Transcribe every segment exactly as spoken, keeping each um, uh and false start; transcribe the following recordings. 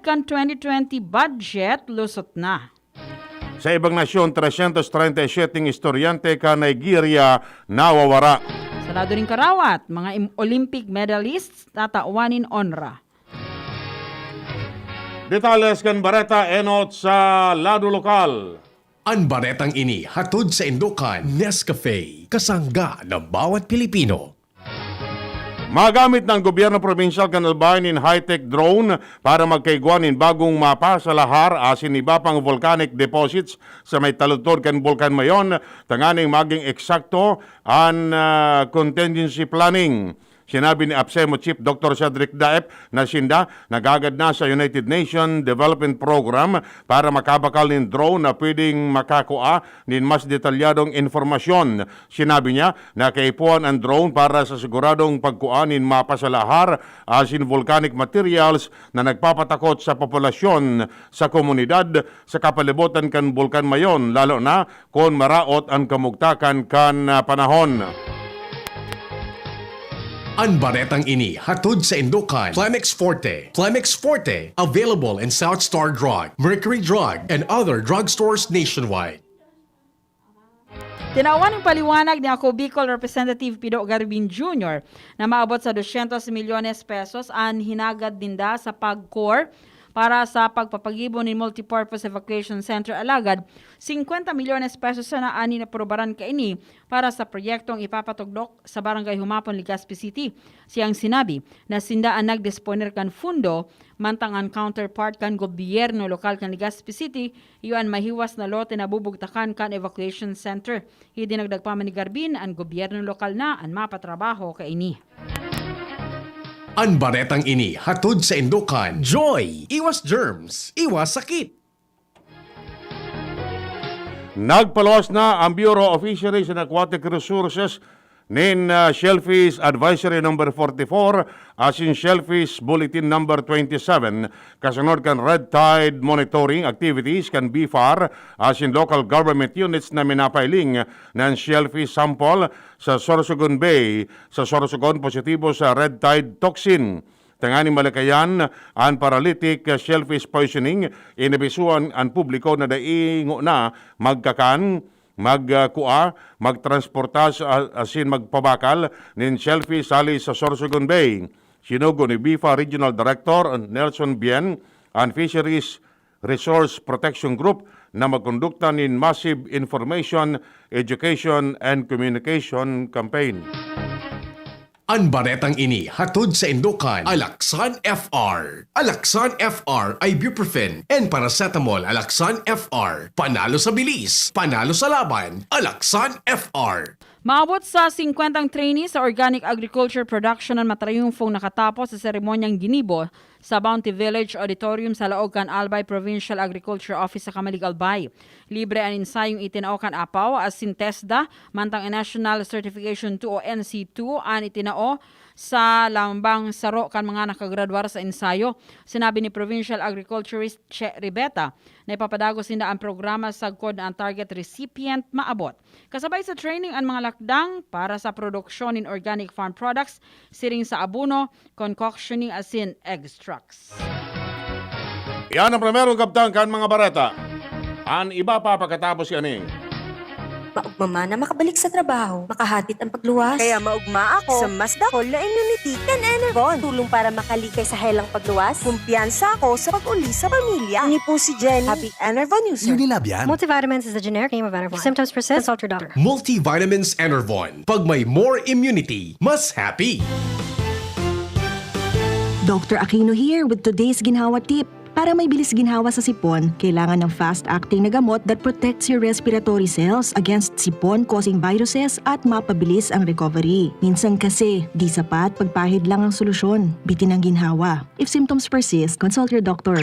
kan twenty twenty budget, lusot na. Sa ibang nasyon, trescientos treinta y siete estudyante kan Nigeria nawawara. Sa lado nin karawat, mga im-, Olympic medalists tatawan nin onra. Detalles kan bareta enot sa lado lokal. An baretang ini hatod saindo kan Nescafe, kasangga ng bawat Pilipino. Magamit na an gobyerno probinsyal kan Albay nin high-tech drone para magkaigwa nin bagong mapa sa lahar asin iba pang volcanic deposits sa may taludtod kan Bulkan Mayon, tanganing maging eksakto an, ah, contingency planning. Sinabi ni APSEMO Chief Doctor Cedric Daep na sinda naghagad na sa United Nations Development Program para makabakal nin drone na pwedeng makakua nin mas detalyadong impormasyon. Sinabi niya na kaipuhan an drone para sa siguradong pagkua nin mapa sa lahar asin volcanic materials na nagpapatakot sa populasyon sa komunidad sa kapalibotan kan Bulkan Mayon, lalo na kun maraot an kamugtakan kan, ah, panahon. An baretang ini hatod saindo kan Plemex Forte. Plemex Forte, available in South Star Drug, Mercury Drug, and other drugstores nationwide. Tinawan nin paliwanag ni Ako Bicol Representative Pido Garbin Junior na maabot sa dosyentos milyones pesos an hinagad ninda sa PAGCOR para sa pagpapagibo nin multipurpose evacuation center, alagad singkwenta milyones pesos sana an inaprobaran kaini para sa proyektong ipapatugdok sa Barangay Humapon, Legazpi City. Siyang sinabi na sinda an nagdisponer kan fundo, mantang an counterpart kan gobyerno lokal kan Legazpi City iyo an mahiwas na lote na bubugtakan kan evacuation center. Idinagdag pa man ni Garbin, an gobyerno lokal na an mapatrabaho kaini. An baretang ini hatod saindo kan Joy! Iwas germs, iwas sakit! Nagpaluwas na ang Bureau of Fisheries and Aquatic Resources nin, ah, Shellfish Advisory Number forty-four asin Shellfish Bulletin Number twenty-seven, kasunod kan Red Tide Monitoring Activities kan BFAR asin local government units na minapailing na an shellfish sample sa Sorsogon Bay. Sa Sorsogon, positibo sa Red Tide Toxin. Tanganing malikayan an paralytic shellfish poisoning, inabisuhan an publiko na dai ngona magkakan, magkua, magtransporta sa, asin magpabakal nin shellfish hali sa Sorsogon Bay. Sinugo ni BFAR Regional Director Nelson Bien an Fisheries Resource Protection Group na magkondukta nin massive information, education, and communication campaign. An baretang ini hatod saindo kan Alaxan F R. Alaxan F R, ibuprofen and paracetamol. Alaxan F R, panalo sa bilis, panalo sa laban. Alaxan F R. Maabot sa singkwentang trainee sa Organic Agriculture Production an matrayumfong nakatapos sa seremonyang ginibo sa Bounty Village Auditorium sa laog kan Albay Provincial Agriculture Office sa Camalig, Albay. Libre an ensayong itinao kan APAW asin TESDA, mantang an National Certification two o N C two an itinao sa lambang saro kan mga nakagradwar sa ensayo. Sinabi ni Provincial Agriculturist Che Ribeta na ipapadagos ninda an programa sagkod na an target recipient maabot. Kasabay sa training an mga lakdang para sa produksyon nin organic farm products, siring sa abono, concoction nin asin extracts. Yan ang primerong kabtang kan mga bareta. An iba pa pagkatapos yani. Maugma man na makabalik sa trabaho, makahadit ang pagluwas. Kaya maugma ako sa mas dakol na immunity kan Enervon. Tulong para makalikay sa helang pagluwas. Kumpiyansa ako sa pag-uli sa pamilya. Ini po si Jenny. Happy Enervon user. Unilab yan. Multivitamins is the generic name of Enervon. If symptoms persist, consult your doctor. Multivitamins Enervon. Pag may more immunity, mas happy. Doctor Aquino here with today's ginhawa tip. Para may bilis ginhawa sa sipon, kailangan ng fast-acting na gamot that protects your respiratory cells against sipon-causing viruses at mapabilis ang recovery. Minsan kasi, di sapat pagpahid lang ang solusyon. Bitin ang ginhawa. If symptoms persist, consult your doctor.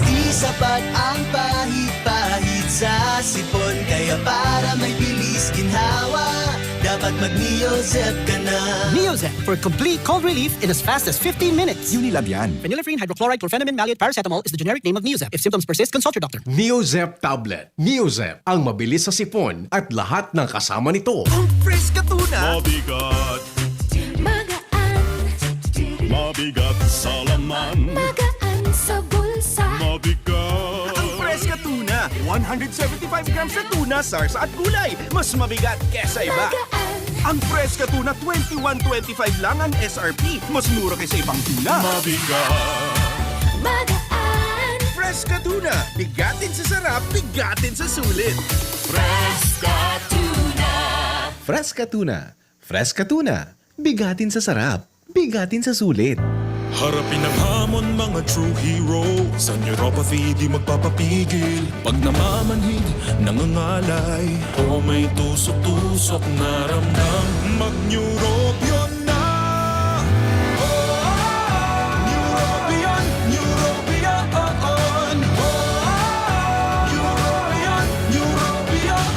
Di sapat ang pahid-pahid sa sipon, kaya para may bilis ginhawa, dapat mag-Neozep ka na. Neozep for complete cold relief in as fast as fifteen minutes. Unilab yan. Phenylephrine, hydrochloride, chlorphenamine maleate, paracetamol is the generic name of Neozep. If symptoms persist, consult your doctor. Neozep tablet. Neozep, ang mabilis sa sipon at lahat ng kasama nito. Ang fresh ka tuna. Mabigat. Magaan. Mabigat sa laman. Magaan sa Hundred seventy-five grams na tuna, sarsa at gulay. Mas mabigat kesa iba. Magaan. Ang Fresca Tuna, twenty-one twenty-five lang ang S R P. Mas mura kaysa ibang tuna. Mabigat. Magaan. Fresca Tuna. Bigatin sa sarap, bigatin sa sulit. Fresca Tuna. Fresca Tuna. Fresca Tuna. Bigatin sa sarap, bigatin sa sulit. Harapin ang hamon, mga true hero. Sa neuropathy, di magpapapigil. Pag namamanhid, nangangalay, o may tusok-tusok na ramdam, mag-Neurobion na! Neurobion, Neurobion, Neurobion, Neurobion.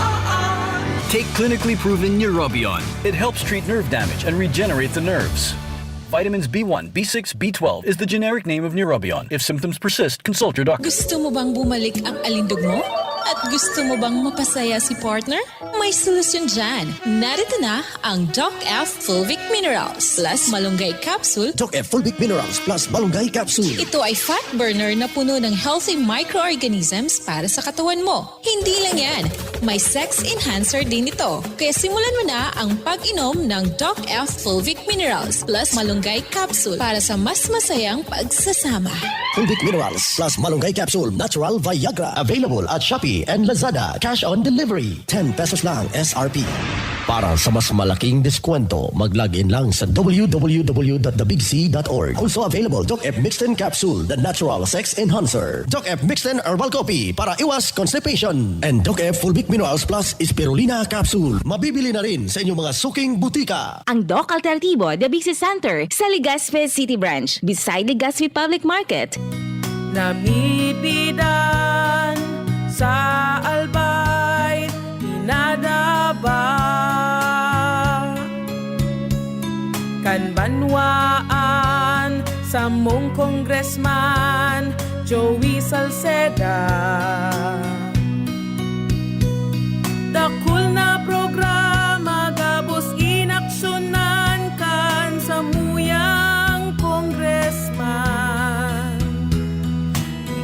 Take clinically proven Neurobion. It helps treat nerve damage and regenerate the nerves. Vitamins B one, B six, B twelve is the generic name of Neurobion. If symptoms persist, consult your doctor. Gusto mo bang bumalik ang alindog mo? At gusto mo bang mapasaya si partner? May solusyon dyan. Narito na ang Doc F Fulvic Minerals plus Malunggay Capsule. Doc F Fulvic Minerals plus Malunggay Capsule. Ito ay fat burner na puno ng healthy microorganisms para sa katawan mo. Hindi lang yan, may sex enhancer din ito. Kaya simulan mo na ang pag-inom ng Doc F Fulvic Minerals plus Malunggay Capsule para sa mas masayang pagsasama. Fulvic Minerals plus Malunggay Capsule Natural Viagra. Available at Shopee and Lazada. Cash on delivery. Ten pesos lang S R P. Para sa mas malaking deskwento, mag-log in lang sa w w w dot the big c dot org. Also available, Doc F Mixten Capsule, the natural sex enhancer. Doc F Mixten Herbal Coffee para iwas constipation. And Doc F Fulvic Minerals Plus Spirulina Capsule. Mabibili na rin sa inyong mga suking butika. Ang Doc Alternativo, Dabici Center, sa Legazpi City Branch, beside Legazpi Public Market. Namibidan sa Albay, pinadaba kan banwaan samong Congressman Joey Salceda. Dakul na programa gabos inaksyonan kan samuyang congressman.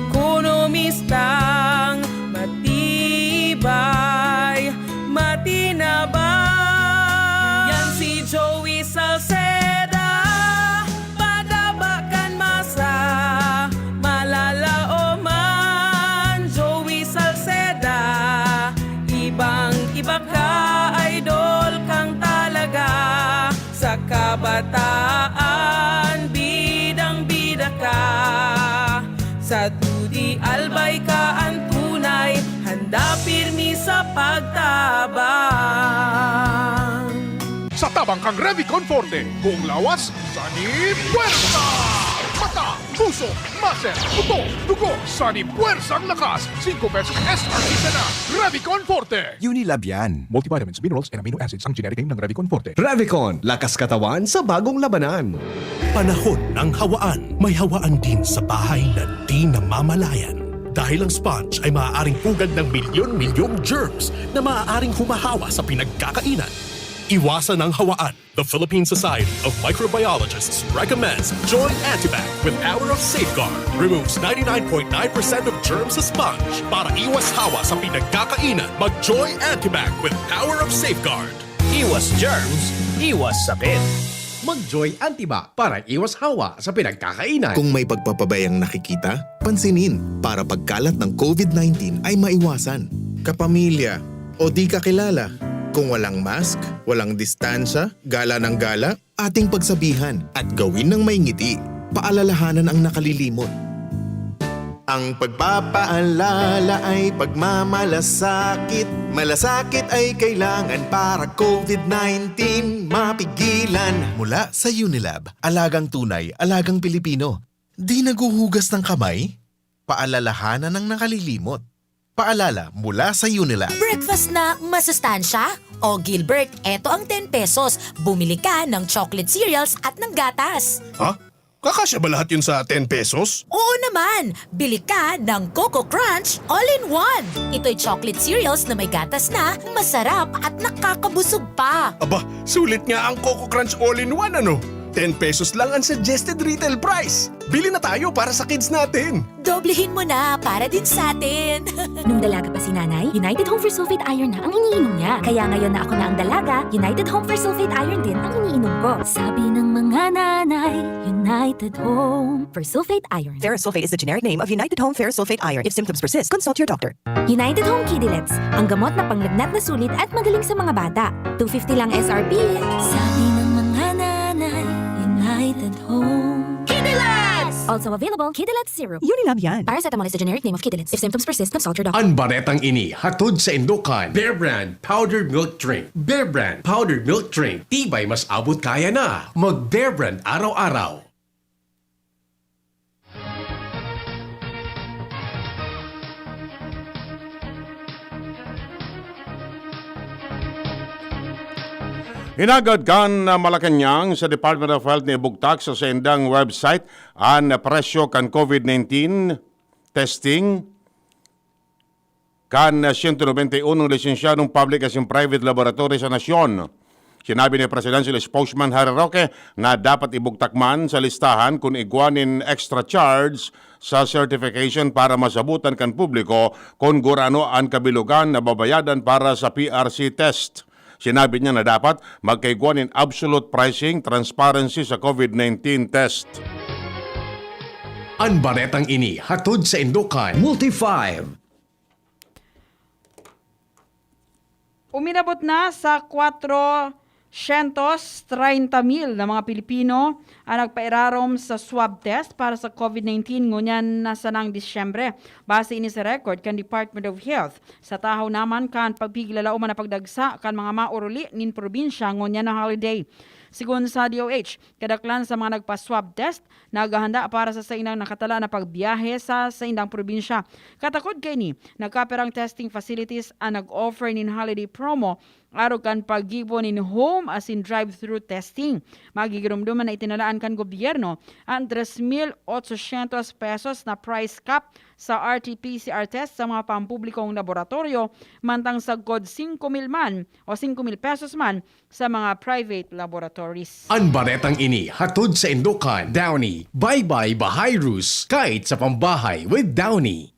Ekonomistang matibay, matinabang. Yan si Joey Salceda, padaba kan masa, malalaoman. Joey Salceda, ibang-iba ka, idol kang talaga. Sa kabataan, bidang-bida ka. Sa dudi, albay ka an tunay, handa pirmi sa pagtabang. Sa tabang kan Revicon Forte, buong lawas, sani puwersa! Mata, puso, muscle, buto, dugo, sani puwersang lakas, singko pesos S R P ka na. Revicon Forte! Unilab yan. Multivitamins, minerals, and amino acids ang generic name ng Revicon Forte. Revicon, lakas katawan sa bagong labanan. Panahon ng hawaan. May hawaan din sa bahay na di namamalayan. Dahil ang sponge ay maaaring pugad ng milyon-milyong germs na maaaring humahawa sa pinagkakainan. Iwasan ang hawaan. The Philippine Society of Microbiologists recommends Joy Antibac with Power of Safeguard. Removes ninety-nine point nine percent of germs sa sponge. Para iwas hawa sa pinagkakainan, mag-Joy Antibac with Power of Safeguard. Iwas germs, iwas sakit. Mag-Joy Antibac para iwas hawa sa pinagkakainan. Kung may pagpapabayang nakikita, pansinin para pagkalat ng covid nineteen ay maiwasan. Kapamilya o di kakilala, kung walang mask, walang distansya, gala ng gala, ating pagsabihan at gawin ng may ngiti. Paalalahanan ang nakalilimot. Ang pagpapaalala ay pagmamalasakit. Malasakit ay kailangan para covid nineteen mapigilan. Mula sa Unilab, alagang tunay, alagang Pilipino. Di naghuhugas ng kamay? Paalalahanan ang nakalilimot. Paalala mula sa Unilab. Breakfast na masustansya? O Gilbert, eto ang ten pesos. Bumili ka ng chocolate cereals at ng gatas. Ha? Kakasya ba lahat yun sa ten pesos? Oo naman! Bili ka ng Coco Crunch All-in-One. Ito'y chocolate cereals na may gatas na, masarap at nakakabusog pa. Aba, sulit nga ang Coco Crunch All-in-One, ano? Ten pesos lang ang suggested retail price. Bili na tayo para sa kids natin. Doblehin mo na para din sa atin. Nung dalaga pa si nanay, United Home Fersulfate Iron na ang iniinom niya. Kaya ngayon na ako na ang dalaga, United Home Fersulfate Iron din ang iniinom ko. Sabi ng mga nanay, United Home Fersulfate Iron. Ferrosulfate is the generic name of United Home Ferrosulfate Iron. If symptoms persist, consult your doctor. United Home Kidilets, ang gamot na panglagnat na sulit at magaling sa mga bata. two fifty lang S R P. Sabi ng mga nanay, United Home Kidilets! Also available, Kidilets Syrup. Unilab yan. Paracetamol is the generic name of Kidilets. If symptoms persist, consult your doctor. Ang baretang ini hatod sa indukan Bear Brand Powdered Milk Drink. Bear Brand Powdered Milk Drink. Tibay mas abot kaya na. Mag Bear Brand araw-araw. Hinagad kan Malacañang sa Department of Health na ibugtak sa saindang website an presyo kan COVID nineteen testing kan siyento nobenta y unong lisensyadong public asin private laboratory sa nasyon. Sinabi ni Presidential Spokesman Harry Roque na dapat ibugtak man sa listahan kun igwa nin extra charge sa certification para masabutan kan publiko kun gurano an kabilogan na babayadan para sa P R C test. Sinabi niya na dapat magkaigwa nin absolute pricing transparency sa COVID nineteen test. An baretang ini hatod sa indukan Multi five. Uminabot na sa kwatro syentos treinta mil na mga Pilipino ang nagpairarom sa swab test para sa COVID nineteen ngunyan na sanang Disyembre. Base ini sa record kan Department of Health. Sa tahaw naman kan pagpigilalaom na pagdagsa kan mga maoruli nin probinsya ngunyan na holiday. Sigon sa D O H, kadaklan sa mga nagpa-swab test naghahanda para sa saindang nakatala na pagbiyahe sa saindang probinsya. Katakod kaini, nagkapirang testing facilities ang nag-offer nin holiday promo arog kan paggibo nin home asin drive-thru testing. Magigiromdoman na itinalaan kan gobyerno an tres mil otsosyentos pesos na price cap sa R T P C R test sa mga pampublikong laboratoryo, mantang sagkod singko mil man o singko mil pesos man sa mga private laboratories. An baretang ini hatod sa indukan Downy. Bye-bye Bahayrus, kahit sa pambahay with Downy.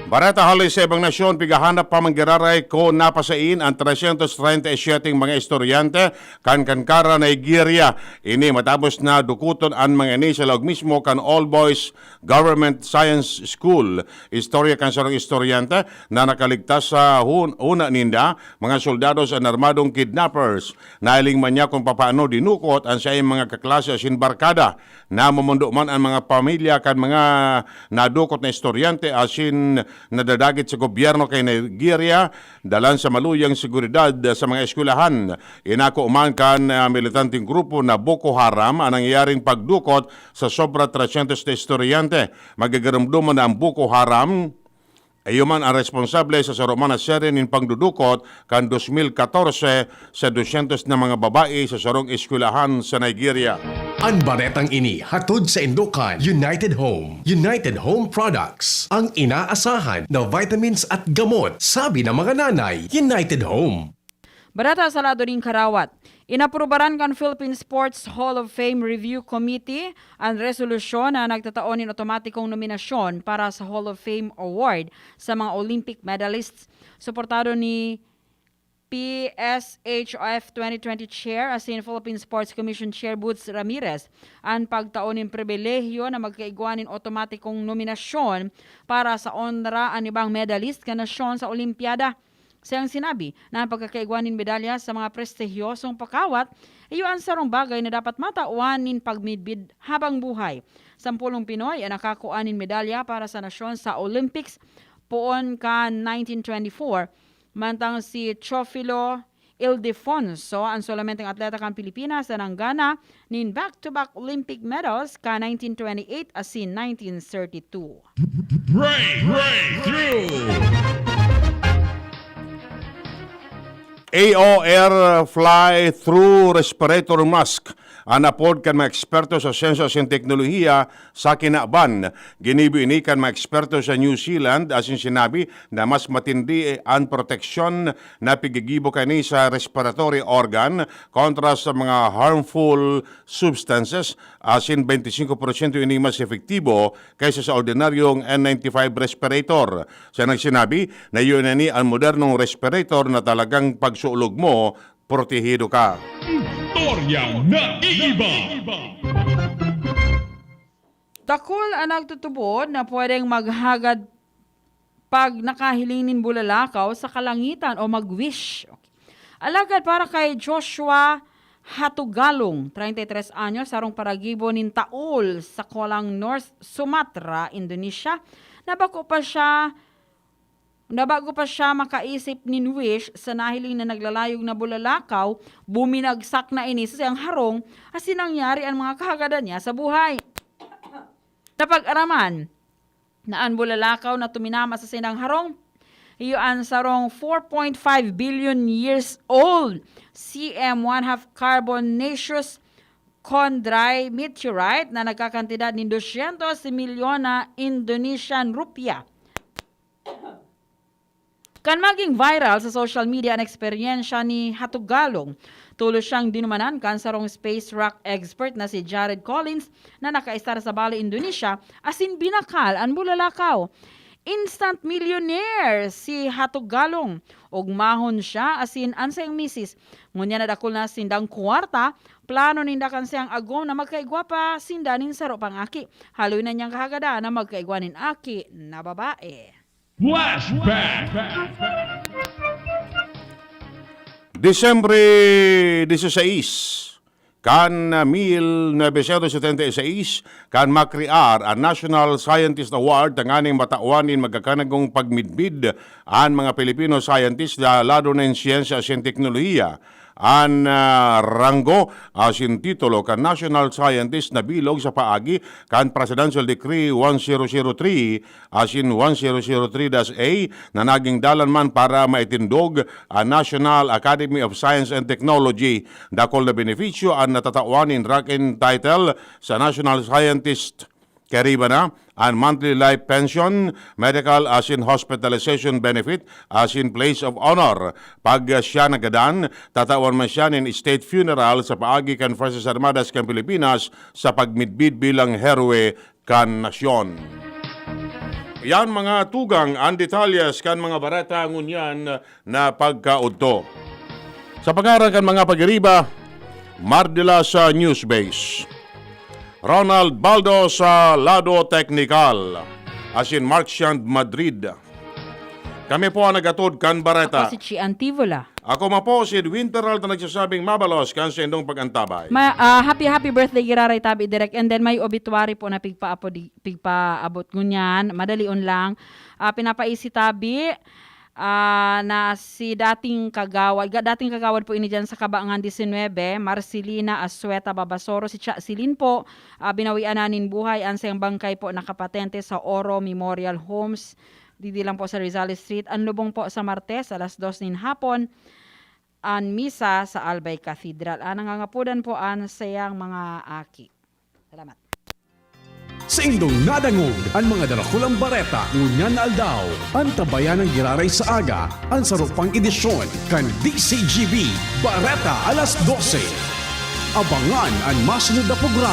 Bareta hali sa ibang nasyon, pigahanap pa man giraray kun napasain an tresyentos treinta y siyete mga estudyante kan Kankara, Nigeria. Ini matapos na dukuton an mga ini sa laog mismo kan All Boys Government Science School. Istorya kan sarong estudyante na nakaligtas sa hun- huna ninda, mga soldados an armadong kidnappers. Nahiling man niya kung papaano dinukot an saiyang mga kaklase asin barkada. Namumundo man an mga pamilya kan mga nadukot na estudyante asin nadadagit sa gobyerno kan Nigeria dalan sa maluyang seguridad sa mga eskwelahan. Inako man kan, ah, militanteng grupo na Boko Haram an nangyayaring pagdukot sa sobra tresyentos na estudyante. Magigiromdoman na an Boko Haram iyo man an responsable sa saro man na serye nin pangdudukot kan dos mil katorse sa dosyentos na mga babae sa sarong eskwelahan sa Nigeria. An baretang ini hatod sa indukan United Home. United Home Products, ang inaasahan na vitamins at gamot, sabi ng mga nanay. United Home. Bareta sa lado nin karawat. Inaprubaran kan Philippine Sports Hall of Fame Review Committee an resolusyon na nagtatao nin otomatikong nominasyon para sa Hall of Fame Award sa mga Olympic medalists. Suportado ni P S H O F twenty twenty Chair asin Philippine Sports Commission Chair Boots Ramirez an pagtao nin pribilehiyo na magkaigwa nin otomatikong nominasyon para sa onra an ibang medalist kan nasyon sa Olimpiada. Siyang sinabi na an pagkakaigwa nin medalya sa mga prestihyosong pakawat iyo an sarong bagay na dapat matawan nin pagmidbid habang buhay. Sampolong Pinoy an nakakua nin medalya para sa nasyon sa Olympics poon kan nineteen twenty-four, mantang si Teofilo Ildefonso an solamenteng atleta kan Pilipinas na nanggana nin back-to-back Olympic medals kan nineteen twenty-eight asin nineteen thirty-two. Break, breakthrough. A O R fly-through respirator mask an apod kan mga eksperto sa siyensya asin teknolohiya sa kinaban. Ginibo ini kan mga eksperto sa New Zealand asin sinabi na mas matindi an proteksyon na piggigibo kaini sa respiratory organ kontra sa mga harmful substances, asin twenty-five porsyento ini mas epektibo kaysa sa ordinaryong N ninety-five respirator. Siya nagsinabi na iyo na ni an modernong respirator na talagang pagsulog mo, protehido ka. Istoryang naiiba. Dakul an nagtutubod na pwedeng maghagad pag nakahiling nin bulalakaw sa kalangitan o mag-wish. Okay. Alagad para kay Joshua Hatugalong, treinta y tres anyos, sarong paragibo nin Taol sa Kolang, North Sumatra, Indonesia, na bako pa siya na bago pa siya makaisip nin wish sa nahiling na naglalayog na bulalakaw, buminagsak na ini sa siyang harong, asin nangyari an mga kahagadan niya sa buhay. Napag-araman na an bulalakaw na tuminama sa sindang harong, iyo an sarong four point five billion years old C M one half carbonaceous chondrite meteorite na nagkakantidad nin dosyentos milyon na Indonesian rupiah. Kan maging viral sa social media an eksperyensya ni Hatugalong, tolos siyang dinumanan kan sarong space rock expert na si Jared Collins na nakaestar sa Bali, Indonesia, asin binakal an bulalakaw. Instant millionaire si Hatugalong. Ogmahon siya asin an sayang misis. Ngunyan na dakul na sindang kwarta, plano ninda kan sayang agom na magkaigwa pa sinda nin saro pang aki. Haloy na niyang kahagadan na magkaigwa nin aki na babae. Flashback! Disyembre dieciséis, kan mil novecientos setenta y seis, kan makrear an National Scientist Award tanganing matawan nin magkakanagong pagmidbid an mga Pilipino scientist sa lado nin siyensya asin teknolohiya. An, ah, ranggo asin titulo kan National Scientist nabilog sa paagi kan Presidential Decree one zero zero three asin one zero zero three dash A na naging dalan man para maitindog an National Academy of Science and Technology. Dakul na benepisyo an natatawan nin rank and title sa National Scientist. Kaiba na an monthly life pension, medical asin hospitalization benefit, asin place of honor. Pag siya nagadan, tatawan man siya nin state funeral sa paagi kan Fuerzas Armadas kan Pilipinas sa pagmidbid bilang heroe kan nasyon. Yan, mga tugang, an detalyes kan mga bareta ngunyan na pagkaudto. Sa pangaran kan mga pagiriba, Mardila sa Newsbase, Ronald Baldo sa lado teknikal, asin Mark Shand Madrid. Kami po ang naghatod kan bareta. Ako si Chi Antivola. Ako man po si Edwin Peralta, nagsasabing mabalos kan saindong pag-antabay. Ma-, ah, happy, happy birthday, giraray tabi, Direk. And then may obituary po na pigpaapod-, pigpaabot ngunyan. Madalion lang. Ah, pinapaisi tabi, ah, na si dating kagawad, ga-, dating kagawad po ini dyan sa Kabangan diecinuebe, Marcelina Asueta Babasoro, si Cha Silin po, ah, binawian na nin buhay. An sayang bangkay po nakapatente sa Oro Memorial Homes, didi lang po sa Rizal Street. An lubong po sa Martes, alas dos nin hapon, an misa sa Albay Cathedral. An nangangapodan po an sayang mga aki. Salamat. Saindong nadangog an mga darakulang bareta ngunyan na aldaw. Antabayan an giraray sa aga, an saro pang edisyon kan D C G B Bareta alas dose. Abangan an masunod na programa.